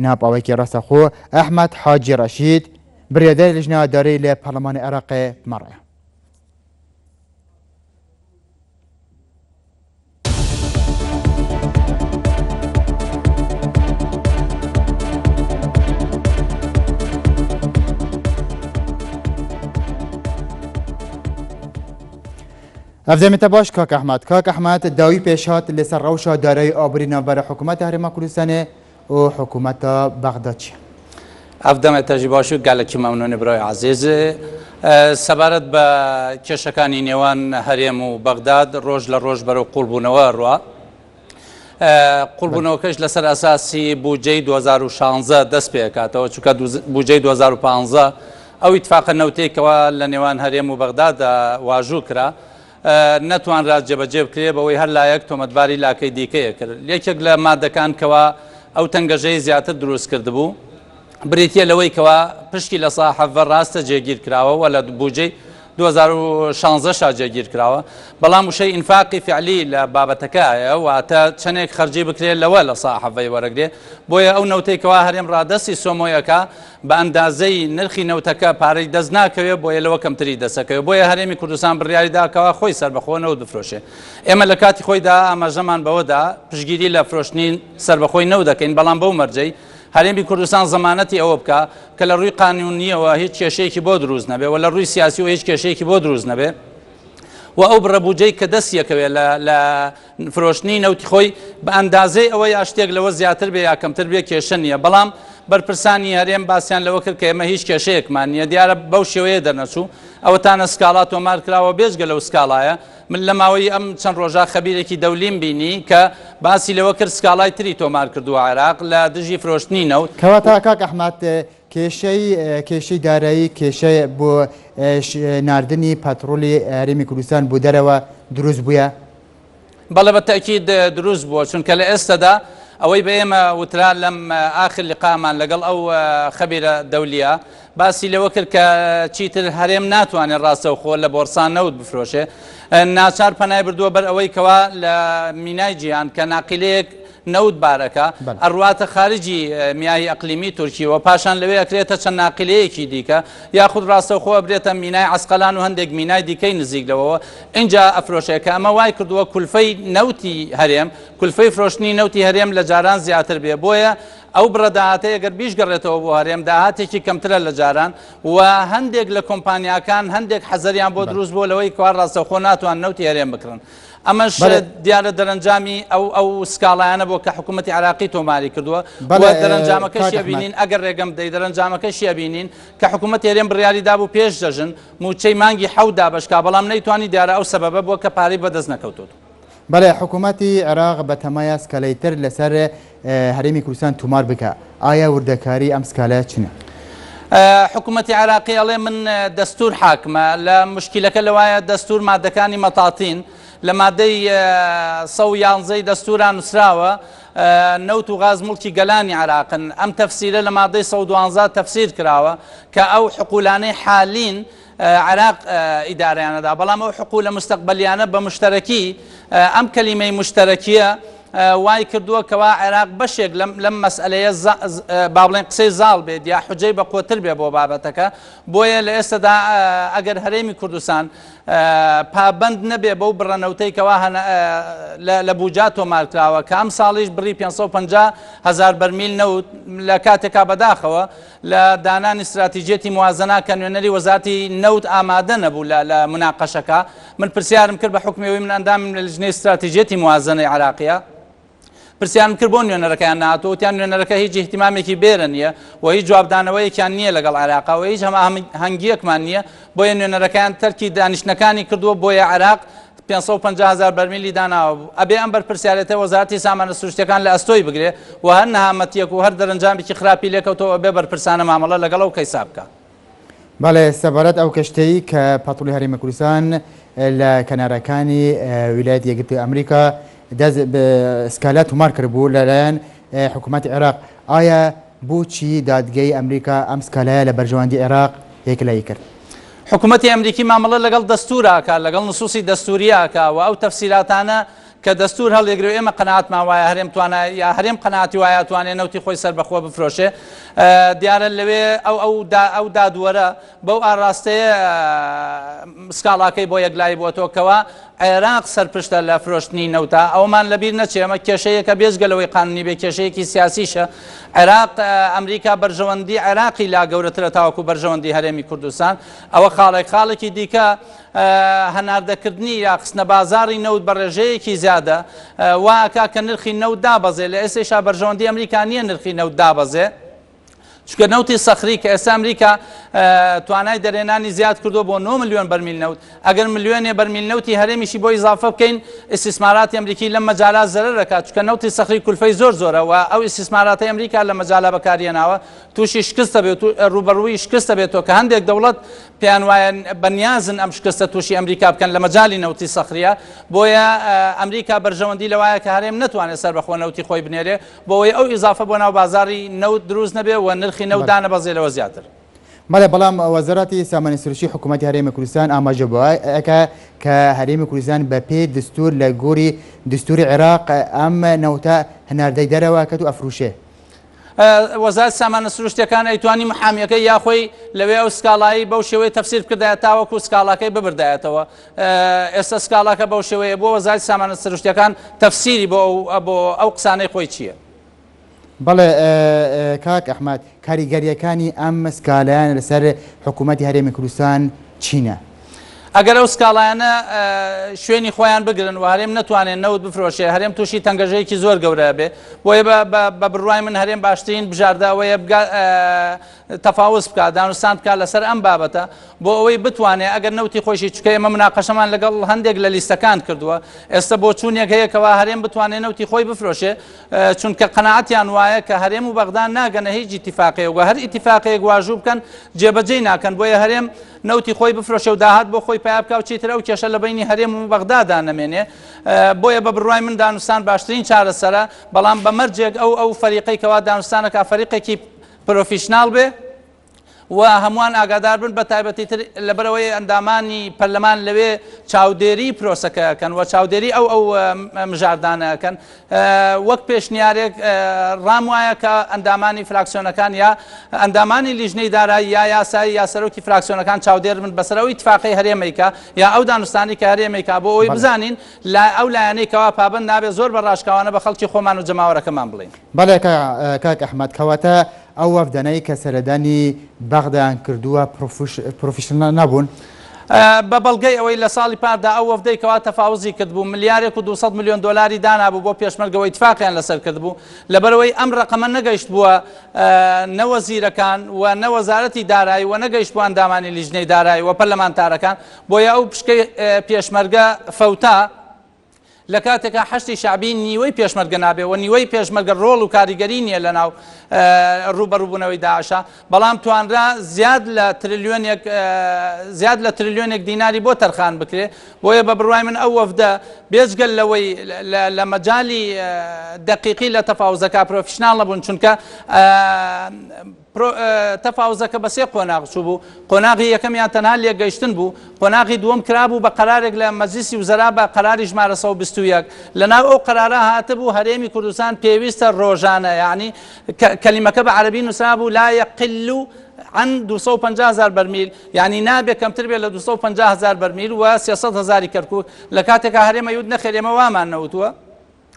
ناپاوەکی ڕاستەخۆ ئەحمەد حاجی ڕەشید بڕیاردەری لیژنە دارایی لە پەرلەمانی عێراقێ مەڕێ. ئەڤ دەمێتە باش کاک ئەحمەد. کاک ئەحمەد داوی پێشهات لەسەر ڕەوشا دارایی ئابووری ناوبەرە حکوومەتە هەرێما کوردستانێ و حکوومەتە بەغدا چیە؟ ئەڤ دەمێتە ژی باش و گەلەکی مەمنونی برای عەزیز. سەبارەت بە کێشەکانی نێوان هەرێم و بەغداد ڕۆژ لە ڕۆژ بەرەو قوڵبوونەوە ڕوا. قوڵبوونەوەکەش لەسەر ئەساسی بودجەی 2016 دەست پێکاتەوە چونکە بودجەی 2015 ئەو ئیتفاقە نەوتەی کەوا لە نێوان هەرێم و بەغدادا واژوو کرا نەتوانرا جێبەجێ بکرێ بەوەی هەر لایەک تۆمەتباری لاکەی دیکەیە کرد یەکێک لە مادەکان کەوا ئەو تەنگەژەی زیاتر دروست کردبوو بریتییە لەوەی کەوا پشکی لە سا حەڤە ڕاستە جێگیر کراوە و لە بودجەی 2016 شا جێگیر کراوە بەڵام وشەی ئینفاقی فعلی لە بابەتەکە هەیە واتە چەندێک خەرجی بکرێت لەوە لە سا حەڤەی وەرەگرێ بۆیە ئەو نەوتەی کەوا هەرێم ڕادەستی سۆمۆیەکە بە ئەندازەی نرخی نەوتەکە پارەی دەست ناکەوێت بۆیە لەوە کەمتری دەسەکەوێت بۆیە هەرێمی کوردستان بڕیاری دا کەوا خۆی سەربەخۆ نەوت بفرۆشێ ئێمە لە کاتی خۆیدا ئاماژەمان بەوەدا پشتگیری لە فرۆشتنی سەربەخۆی نەوت دەکەین بەڵام بەو مەرجەی هەرێمی کوردستان زەمانەتی ئەوە بکا کە لە ڕووی قانونیەوە هیچ کێشەیەکی بۆ دروست نەبێ و لە ڕووی سیاسیەوە هیچ کێشەیەکی بۆ دروست نەبێ و ئەو بڕە بودجەی کە دەست یەکەوێ لە لە فرۆشتنی نەوتی خۆی بە ئەندازەی ئەوە یا شتێک لەوە زیاتر بێ یا کەمتر بێ کێشە نییە بەڵام بەرپرسانی هەرێم باسیان لەوە کرد کە ئێمە هیچ کێشەیەکمان نییە دیارە بەو شێوەیە دەرنەچوو ئەوەتانە سکاڵا تۆمار کراوە بێجگە لەو سکاڵایە من لە ماوەی ئەم چەند ڕۆژە خەبیرێکی دەولیم بینی کە باسی لەوە کرد سکاڵای تری تۆمار کردووە عێراق لە دژی فرۆشتنی نەوت. کەواتە کاک ئەحمەد کێشەی کێشەی دارایی کێشە بۆ ناردنی پەتڕۆلی هەرێمی کوردستان بۆ دەرەوە دروست بووە؟ بەڵێ بە تەئکید دروست بووە چونکە لە ئێستەدا ئەوەی بە ئێمە وترا لەم ئاخر لقامان لەگەڵ ئەو خەبیرە دەولیە باسی لەوە کرد کە چیتر هەرێم ناتوانێت ڕاستەوخۆ لە بۆرسا نەوت بفرۆشێ ناچار پەنای بردووە بەر ئەوەی کەوا لە مینای جیهان کە ناقیلەیەک نەوت بارەکە ئەڕواتە خارجی میاهی ئەقلیمی تورکی و پاشان لەوێ ئەکرێتە چەند ناقیلەیەکی دیکە یاخود ڕاستەوخۆ ئەبرێتە مینای عەسقەلان و هەندێک مینای دیکەی نزیک لەوەوە ئینجا ئەفرۆشێ کە ئەمە وای کردووە کولفەی نەوتی هەرێم کولفەی فرۆشتنی نەوتی هەرێم لە جاران زیاتر بێ بۆیە ئەو بڕە داهاتەی ئەگەر بیشگەڕێتەوە بۆ هەرێم داهاتێکی کەمترە لە جاران و هەندێک لە کۆمپانیاکان هەندێک حەزەریان بۆ دروست بووە لەوەی کوا ڕاستەوخۆ ناتوان نەوتی هەرێم بکڕن ئەمەش دیارە دەرەنجامی ئەو ئەو سکاڵایانە بۆ کە حکوومەتی عراقی تۆماری کردووە و دەرەنجامەکەشی ئەبینین ئەگەر ڕێگەم بدەی دەرەنجامەکەشی ئەبینین کە حکوومەتی هەرێم بڕیاری دابوو پێش جەژن مووچەی مانگی حەوت دابەشکا بەڵام نەیتوانی دیارە ئەو سەبەبە بووە کە پارەی بەدەست نەکەوتووە. بەڵێ حکوومەتی عێراق بەتەمایە سکالای تر لەسەر هەرێمی کوردستان تومار بکا، ئایا وردەکاری ئەم سکالایە چنە؟ حکوومەتی عێراقی ئەڵێ من دەستوور حاکمە، لە موشکیلەکە لەوایە دەستوور مادەکانی مەتاتین، لە مادەی 111 ی دەستوورا نووسراوە نەوت و غاز موڵکی گەلانی عێراقن، ئەم تەفسیرە لە مادەی 112 تەفسیر کراوە کە ئەو حقولانەی حالین عێراق ئیدارەیان ئەدا، بەڵام ئەو حقولە موستەقبەلیانە بە موشتەرەکی، ئەم کەلیمەی موشتەرەکییە وای کردووە کەوا عێراق بەشێک لەم لەم مەسئەلەیە با بڵێن قسەی زاڵ بێت یا حوجەی بە قوەتر بێ بۆ بابەتەکە، بۆیە لە ئێستەدا ئەگەر هەرێمی کوردستان پابەند نەبێ بەو بڕە نەوتەی کەوا لە بوجا تۆمار کراوە کە ئەمساڵیش بڕی 550 هەزار بەرمیل نەوت لە کاتێکا بەداخەوە لە دانانی ستراتیجیەتی موازەنە کە نوێنەری وەزارەتی نەوت ئامادە نەبوو لە لە موناقەشەکە من پرسیارم کرد بە حوکمی ئەوەی من ئەندامم لە لیژنەی ستراتیجیەتی موازەنەی عێراقیە پرسیارم کرد بۆ نوێنەرەکەیان نهاتووە وتیان نوێنەرەکە هیچ ئیهتیمامێکی بێرە نییە و هیچ جوابدانەوەیەکیان نییە لەگەڵ عێراقا و هیچ هەماهەنگییەکمان نییە بۆیە نوێنەرەکەیان تەرکی دانیشتنەکانی کردووە بۆیە عێراق 550 هەزار بەرمیلی داناوە بوو ئەبێ ئەم بەرپرسیارێتە وەزارەتی سامانە سروشتیەکان لە ئەستۆی بگرێ و هەر نەهامەتیەک و هەر دەرەنجامێکی خراپی لێکەوتەوە ئەبێ بەرپرسانە مامەڵە لەگەڵ ئەو کەیسا بکا. بەڵێ سەبارەت ئەو کەشتەی کە پەتڕۆلی هەرێمی کوردستان لە کەنارەکانی ویلایەتی یەکگرتووی ئەمریکا دەست سکالا تومار کردبوو لەلایەن حکوومەتی عێراق ئایا بۆچی دادگەی ئەمریکا ئەم سکالایە لە بەرژەوەندی عێراق یەکلایی کرد؟ حکوومەتی ئەمریکی مامەڵە لەگەڵ دەستوور ئەکا، لەگەڵ نسووسی دەستووری ئەکا و ئەو تەفسیراتانە کە دەستور هەڵیگرێ و ئێمە قەناعەتمان وایە هەرێم توانای یا هەرێم قەناعەتی وایە توانێ نەوتی خۆی سەربەخۆ بفرۆشێ دیارە لەوێ ئەو ئەو دا ئەو دادوەرە بەو ئاراستەیە سکاڵاکەی بۆ یەکلایی بۆتەوە کەوا عێراق سەرپشتە لە فرۆشتنی نەوتا ئەومان لەبیر نەچێ ئەمە کێشەیەکە بێجگە لەوەی قانونی بێ کێشەیەکی سیاسیشە عێراق ئەمریکا بەرژەوەندی عێراقی لا گەورەترە تاوەکو بەرژەوەندی هەرێمی کوردستان ئەوە خاڵێک خاڵێکی دیکە هەناردەکردنی یا خستنە بازاڕی نەوت بە ڕێژەیەکی زیادە وا ئەکا کە نرخی نەوت دابەزێ لە ئێستەیشا بەرژەوەندی ئەمریکا نییە نرخی نەوت دابەزێ چونکە نەوتی سەخری کە ئێستا ئەمریکا توانای دەرێنانی زیاد کردووە بۆ 9 ملیۆن بەرمیل نەوت ئەگەر ملیۆنێ بەرمیل نەوتی هەرێمیشی بۆ ئیزافە بکەین ئیستیسماراتی ئەمریکی لەم مەجالا زەرەر دەکات چونکە نەوتی سەخری کولفەی زۆر زۆرە و ئەو ئیستیسماراتەی ئەمریکا لە مەجالا بەکاریێناوە تووشی شکست دەبێت و ڕووبەڕووی شکست دەبێتەوە کە هەندێک دەوڵەت پێیان وایە بەنیازن ئەم شکستە تووشی ئەمریکا بکەن لە مەجالی نەوتی سەخریە بۆیە ئەمریکا بەرژەوەندی لەوایە کە هەرێم نەتوانێت سەربەخۆ نەوتی خۆی بنێرێ بۆ ئەوەی ئەو ئیزافە بۆ ناو بازاڕی نەوت دروست نەبێ و نرخی نەوت دانەبەزێ لەوە زیاتر. بەڵێ بەڵام وەزارەتی سامانی سروشتی حکوومەتی هەرێمی کوردستان ئاماژە بەوە ئەکا کە هەرێمی کوردستان بە پێی دستور لە گۆری دستوری عێراق ئەم نەوتە هەناردەی دەرەوە ئەکات و ئەفروشێ. وەزارەتی سامانە سروشتیەکان ئەیتوانی محامیەکەی یا خۆی لەوێ ئەو سکاڵایی بەو شێوەیە تەفسیر بکردایە تاوەکو سکاڵاکەی ببردایەتەوە ئێستا سکاڵاکە بەو شێوەیە بۆ وەزارەتی سامانە سروشتیەکان تەفسیری بۆ ئەو بۆ ئەو قسانەی خۆی چییە؟ بەڵێ کاک ئەحمەد کاریگەریەکانی ئەم سکالایانە لەسەر حکوومەتی هەرێمی کوردستان چینە؟ ئەگەر ئەو سکاڵایانە شوێنی خۆیان بگرن و هەرێم نەتوانێت نەوت بفرۆشێ هەرێم تووشی تەنگەژەیەکی زۆر گەورە بێ بۆیە بە بڕوای من هەرێم باشترین بژاردە ئەوەیە تەفاوز بکات دانوستان بکات لەسەر ئەم بابەتە بۆ ئەوەی بتوانێت ئەگەر نەوتی خۆشی چکە ئێمە مناقەشەمان لەگەڵ هەندێک لە لیستەکان کردووە ئێستا بۆچوونێک هەیە کەوا هەرێم بتوانێت نەوتی خۆی بفرۆشێ چونکە قەناعەتیان وایە کە هەرێم و بەغدا ناگەنە هیچ ئیتیفاقێک و هەر ئیتیفاقێک واژوو بکەن جێبەجێی ناکەن بۆیە هەرێم نەوتی خۆی بفرۆشێ و داهات بۆ خۆی پیا بکا و چیتر ئەو کێشە لە بەینی هەرێم و بەغدادا نەمێنێ بۆیە بە بڕوای من دانوستان باشترین چارەسەرە بەڵام بە مەرجێک ئەو ئەو فەریقەی کەوا دانوستانەکە فەریقێکی پرۆفیشناڵ بێ و هەمووان ئاگادار بن بە تایبەتی تر لەبەرئەوەی ئەندامانی پەرلەمان لەوێ چاودێری پرۆسەکە ئەکەن و چاودێری ئەو ئەو مژاردانە ئەکەن وەک پێشنیارێک ڕام وایە کە ئەندامانی فراکسیۆنەکان یا ئەندامانی لیژنەی دارایی یا یاسایی یا سەرۆکی فراکسیۆنەکان چاودێر بن بەسەر ئەو ئیتفاقەی هەرێمەیکا یا ئەو دانوستانی کە هەرێمەیکا بۆ ئەوەی بزانین لا ئەو لایەنەی کەوا پابەند نابێت زۆر بە ڕاشکاوانە بە خەڵکی خۆمان و جەماوەرەکەمان بڵێین. بەڵێ کاک ئەحمەد کەواتە ئەو وەفدانەی کە سەردانی بەغدایان کردووە پرۆفیشناڵ نەبوون؟ بە بەڵگەی ئەوەی لە ساڵی پاردا ئەو وەفدەی کەوا تەفاوزی کردبوو ملیارێک و 200 ملیۆن دۆلاری دانابوو بۆ پێشمەرگەوە ئیتفاقیان لەسەر کردبوو لەبەرئەوەی ئەم ڕەقەمە نەگەیشتبووە نە وەزیرەکان و نە وەزارەتی دارایی و نەگەیشتبووە ئەندامانی لیژنەی دارایی و پەرلەمانتارەکان بۆیە ئەو پشکەی پێشمەرگە فەوتا لە کاتێکا حەشدی شەعبی نیوەی پێشمەرگە نابێ و نیوەی پێشمەرگە ڕۆڵ و کاریگەری نییە لە ناو ڕووبەڕووبوونەوەی داعشا، بەڵام توانرا زیاد لە ترلیۆنێک زیاد لە ترلیۆنێک دیناری بۆ تەرخان بکرێ، بۆیە بە بڕوای من ئەو وەفدە بێجگە لەوەی لە مەجالی دەقیقی لە تەفاوزەکە پرۆفیشناڵ نەبوون چونکە تەفاوزەکە بە سێ قۆناغ چووبوو، قۆناغی یەکەمیان تەنها لێکگەیشتن بوو، قۆناغی دووەم کرابوو بە قەرارێک لە مەجلیسی وزەرا بە قەراری ژمارە 121، لەناو ئەو قەرارە هاتبوو هەرێمی کوردستان پێویستە ڕۆژانە یەعنی کەلیمەکە بە عەرەبی نووسرابوو لا یقل عن 250 هەزار بەرمیل یەعنی نابێ کەمتر بێت لە 250 هەزار بەرمیل و 300 هەزاری کەرکووک لە کاتێکا هەرێم ئەیوت نەخێر ئێمە وامان نەوتووە.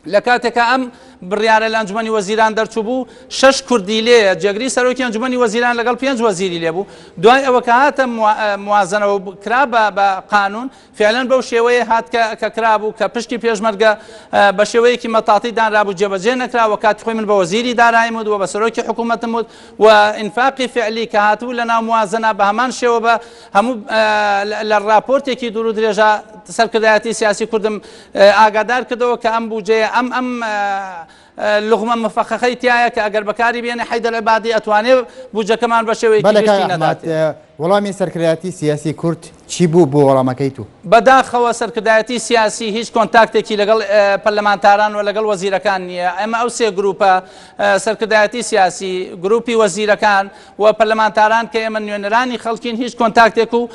لە کاتێکا ئەم بڕیارە لە ئەنجومەنی وەزیران دەرچووبوو، شەش کوردی لێیە، جێگری سەرۆکی ئەنجومەنی وەزیران لەگەڵ پێنج وەزیری لێ بوو، دوای ئەوە کە هاتە موازنەوە و کرا بە قانوون، فیعلەن بەو شێوەیە هات کە کرابوو، کە پشکی پێشمەرگە بە شێوەیەکی مەتاتی دانرابوو جێبەجێ نەکرا و کاتی خۆی من بە وەزیری داراییم وت و بە سەرۆکی حکوومەتم وت و ئینفاقی فیعلی کە هاتبوو لە ناو موازنە بە هەمان شێوە بە هەموو لە ڕاپۆرتێکی دوور و درێژا سەرکردایەتی سیاسی کوردم ئاگادار کردەوە کە ئەم بوجەیە ئەم ئەم لغمە مفەخەخەی تایە کە ئەگەر بەکاری بێنێ حەیدەر عەبادی ئەتوانێ بوجەکەمان بە شێوەیەکی گشتی نەداتێ. وەڵامی سەرکردایەتی سیاسی کورد چی بوو بۆ وەڵامەکەی تو؟ بەداخەوە سەرکردایەتی سیاسی هیچ کۆنتاکتێکی لەگەڵ پەرلەمانتاران و لەگەڵ وەزیرەکان نییە، ئێمە ئەو سێ گروپە، سەرکردایەتی سیاسی، گروپی وەزیرەکان و پەرلەمانتاران کە ئێمە نوێنەرانی خەڵکین هیچ کۆنتاکتێک و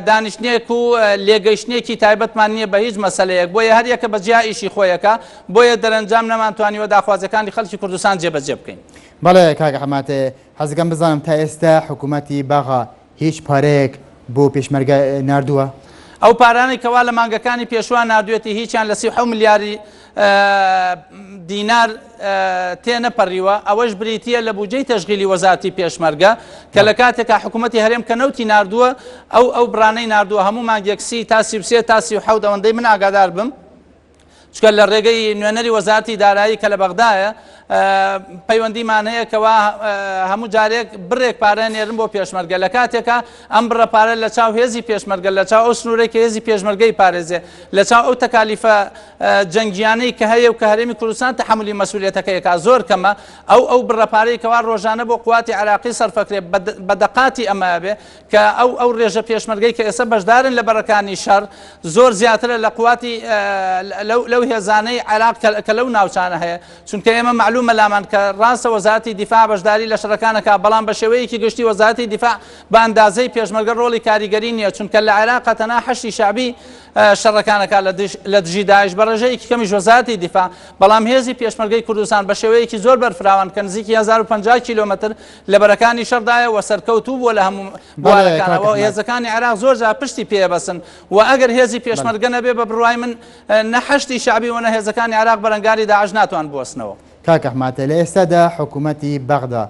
دانیشتنێک و لێگەیشتنێکی تایبەتمان نییە بە هیچ مەسەلەیەک، بۆیە هەر یەکە بە جیا ئیشی خۆیەکا، بۆیە دەرەنجام نەمانتوانیوە داخوازیەکانی خەڵکی کوردستان جێبەجێ بکەین. بەڵێ کاک ئەحمەد، حەزدەکەم بزانم تا ئێستا حکوومەتی بەغا هیچ پارەیەک بۆ پێشمەرگە ناردووە؟ ئەو پارانەی کەوا لە مانگەکانی پێشووا ناردوێتی هیچیان لە 37 ملیاری دینار تێنەپەڕیوە، ئەوەش بریتییە لە بودجەی تەشغیلی وەزارەتی پێشمەرگە کە لە کاتێکا حکوومەتی هەرێم کە نەوتی ناردووە ئەو ئەو بڕانەی ناردووە هەموو مانگێک 30 تا 33 تا 37 ئەوەندەی من ئاگادار بم چونکە لە ڕێگەی نوێنەری وەزارەتی دارایی کە لە بەغدایە پەیوەندیمان هەیە کەوا هەموو جارێک بڕێک پارە نێرن بۆ پێشمەرگە لە کاتێکا ئەم بڕە پارە لە چاو هێزی پێشمەرگە لە چاو ئەو سنوورەی کە هێزی پێشمەرگەی پارێزێ لە چاو ئەو تەکالیفە جەنگیانەی کە هەیە و کە هەرێمی کوردستان تەحەمولی مەسئولیەتەکەیەکا زۆر کەمە ئەو ئەو بڕە پارەی کەوا ڕۆژانە بۆ قواتی عێراقی سەرفەکرێ بە دەقاتی ئەمە بێ کە ئەو ئەو ڕێژە پێشمەرگەی کە ئێستا بەشدارن لە بەرەکانی شەڕ زۆر زیاترە لە قواتی لەو لەو هێزانەی عێراق کە لەو ناوچانە هەیە چونکە ئێمە مەعلومە لامان کە ڕاستە وەزارەتی دیفاع بەشداری لە شەڕەکانەکە بەڵام بە شێوەیەکی گشتی وەزارەتی دیفاع بە ئەندازەی پێشمەرگە ڕۆڵی کاریگەری نییە چونکە لە عێراق تەنها حەشدی شەعبی شەڕەکانەکە لە دژی داعش بە ڕێژەیەکی کەمیش وەزارەتی دیفاع بەڵام هێزی پێشمەرگەی کوردستان بە شێوەیەکی زۆر بەرفراوان کە نزیکی 1050 کیلۆمەتر لە بەرەکانی شەڕدایە و سەرکەوتوو بووە لە هەموو بوارەکانەوە و هێزەکانی عێراق زۆر جار پشتی پێ بەسن و ئەگەر هێزی پێشمەرگە نەبێ بە بڕوای من نە حەشدی شەعبی و نە هێزەکانی عێراق بەرەنگاری داعش ناتوان بوەستنەوە. کاک ئەحمەد لە ئێستادا حکوومەتی بەغدا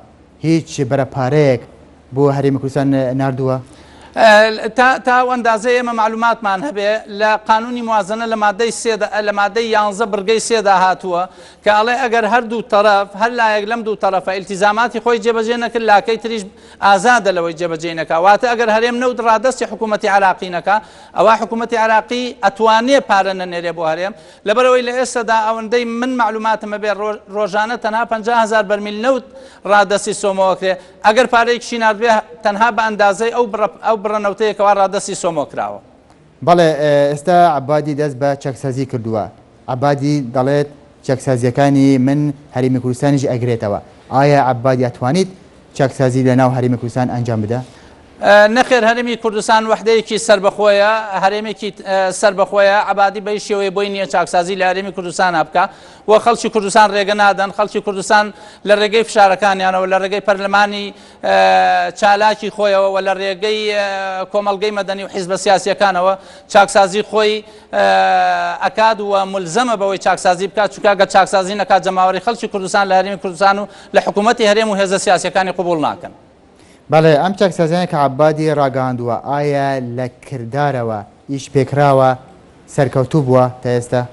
هیچ بەرە پارەیەک بۆ هەرێمی کوردستان ناردووە؟ تا تا ئەو ئەندازەی ئێمە مەعلوماتمان هەبێ لە قانوونی موازەنە لە مادەی سێ لە مادەی یانزە بڕگەی سێدا هاتووە کە ئەڵێ ئەگەر هەر دوو تەڕەف، هەر لایەک لەم دوو تەڕەفە ئیلتیزاماتی خۆی جێبەجێ نەکرد لاکەی تریش ئازادە لەوەی جێبەجێی نەکا. واتە ئەگەر هەرێم نەوت ڕادەستی حکوومەتی عێراقی نەکا ئەوا حکوومەتی عێراقی ئەتوانێ پارە نەنێرێ بۆ هەرێم. لەبەرئەوەی لە ئێستەدا ئەوەندەی من مەعلوماتم هەبێ ڕۆژانە تەنها 50 هەزار بەرمیل نەوت ڕادەستی سۆمۆ ئەکرێ. ئەگەر پارەیەکیشی ناردبێ تەنها بە ئەندازەی ئەو بڕە ئەو بڕە نەوتەیە کەوا ڕادەستی سۆمۆ کراوە. بەڵێ ئێستا عەبادی دەست بە چاکسازی کردووە. عەبادی دەڵێت چاکسازییەکانی من هەرێمی کوردستانیش ئەگرێتەوە، ئایا عەبادی ئەتوانیت چاکسازی لە ناو هەرێمی کوردستان ئەنجام بدا؟ نەخێر هەرێمی کوردستان وەحدەیەکی سەربەخۆیە، هەرێمێکی سەربەخۆیە، عەبادی بە هیچ شێوەیە بۆی نییە چاکسازی لە هەرێمی کوردستانا بکا و خەڵکی کوردستان ڕێگە نادەن، خەڵکی کوردستان لە ڕێگەی فشارەکانیانەوە، لە ڕێگەی پەرلەمانی چالاکی خۆیەوە و لە ڕێگەی کۆمەڵگەی مەدەنی و حیزبە سیاسییەکانەوە چاکسازی خۆی ئەکات و مولزەمە بەوەی چاکسازی بکات، چونکە ئەگەر چاکسازی نەکات جەماوەری خەڵکی کوردستان لە هەرێمی کوردستان و لە حکوومەتی هەرێم و هێزە سیاسییەکانی قبووڵ ناکەن. بەڵێ ئەم چاکسازیانە کە عەبادی ڕاگەیاندووە ئایا لە کردارەوە ئیش پێکراوە سەرکەوتوو بووە تا ئێستا؟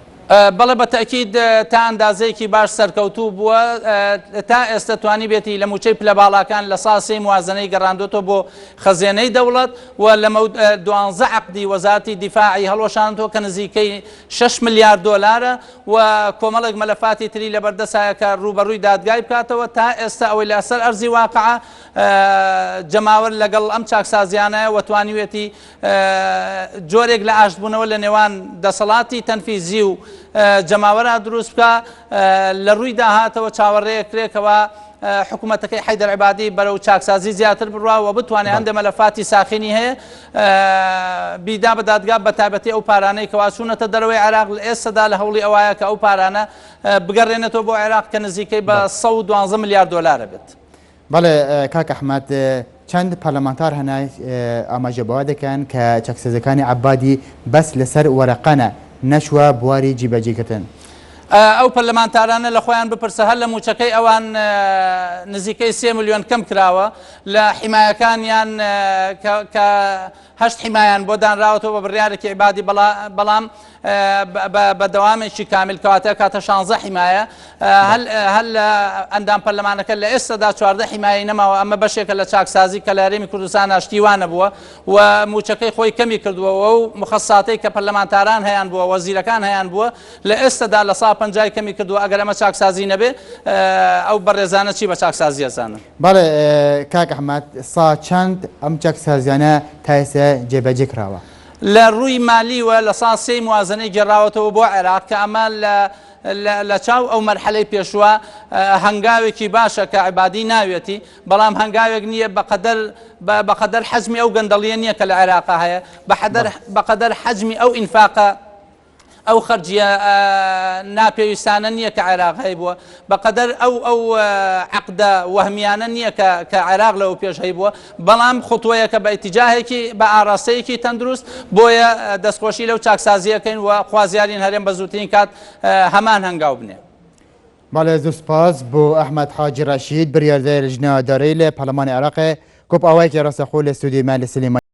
بەڵێ بە تەئکید تا ئەندازەیەکی باش سەرکەوتوو بووە، تا ئێستا توانیبێتی لە مووچەی پلە باڵاکان لە سا سێی موازنەی گەڕاندۆتەوە بۆ خەزێنەی دەوڵەت و لە دوانزە عەقدی وەزارەتی دیفاعی هەڵوەشاندەوە کە نزیکەی شەش ملیار دۆلارە و کۆمەڵێک مەلەفاتی تری لەبەردەستایە کە ڕووبەڕووی دادگای بکاتەوە تا ئێستا ئەوەی لەسەر ئەرزی واقعە جەماوەر لەگەڵ ئەم چاکسازیانەیە و توانیوێتی جۆرێک لە ئاشتبوونەوە لە نێوان دەسەڵاتی تەنفیزی و جەماوەرا دروست بکا لە ڕووی داهاتەوە چاوەڕێ کرێکەوە حکوومەتەکەی حەیدەر عبادی بەرەو چاکسازی زیاتر بڕوا و بتوانێت هەندێک مەلەفاتی ساخینی هەیە بیدا بە دادگا بە تایبەتی ئەو پارانەی کەوا چوونەتە دەرەوەی عێراق لە ئێستادا لە هەوڵی ئەوایە کە ئەو پارانە بگەڕێنێتەوە بۆ عێراق کە نزیکەی بە 112 ملیار دۆلارە بێت. بەڵێ کاک ئەحمەد چەند پەرلەمانتار هەنە ئاماژە بەوە دەکەن کە چاکسازیەکانی عەبادی بەس لەسەر وەرەقەنە نەچووە بواری جیبەجیکردن. ئەو پەرلەمانتارانە لە خۆیان بپرسە هەر لە مووچەکەی ئەوان نزیکەی سێ ملیۆن کەم کراوە لە حیمایەکانیان کە هەشت حیمایان بۆ دانراوەتەوە بە بڕیارێکی عیبادی بەڵام بە دەوامێکی کامیل کەواتە کاتە شانزە حیمایە هەل لە ئەندام پەرلەمانەکە لە ئێستادا 14 حیمایەی نەماوە ئەمە بەشێکە لە چاکسازی کە لە هەرێمی کوردستان شتی وا نەبووە و مووچەکەی خۆی کەمی کردووە و مخەساتەی کە پەرلەمانتاران هەیان بووە وەزیرەکان هەیان بووە لە ئێستادا لە سا. پەنجای کەمی کردووە، ئەگەر ئەمە چاکسازی نەبێ ئەو بەڕێزانە چی بە چاکسازی ئەزانن؟ بەڵێ کاک ئەحمەد سا چەند ئەم چاکسازیانە تا ئێستا جێبەجێ کراوە؟ لە ڕووی مالیوە لە سا سێی موازنەی گێڕاوەتەوە بۆ عێراق کە ئەمە لە لە چاو ئەو مەرحەلەی پێشووە هەنگاوێکی باشە کە عەبادی ناویەتی، بەڵام هەنگاوێک نییە بەقەدەر بەقەدەر حەجمی ئەو گەندەڵییە نییە کە لە عێراقا هەیە، بەقەدەر حەجمی ئەو ئینفاقە ئەو خەرجییە ناپێویستانە نییە کە عێراق هەیبووە، بەقەدەر ئەو ئەو عەقدە وەهمیانە نییە کە کە عێراق لەوە پێش هەیبووە، بەڵام خطوەیەکە بە ئیتیجاهێکی بە ئاراستەیەکی تەندروست، بۆیە دەستخۆشی لەو چاکسازییەکەین و خوازیارین هەرێم بە زووترین کات هەمان هەنگاو بنێ. بەڵێ زۆر سپاس بۆ ئەحمەد حاجی ڕەشید بریاردەر ژنە دارەی لە پەرلەمانی عێراق کۆپ ئاوایەکی ڕاستەخۆ لە ستۆدیۆی مە لە سلێمانی.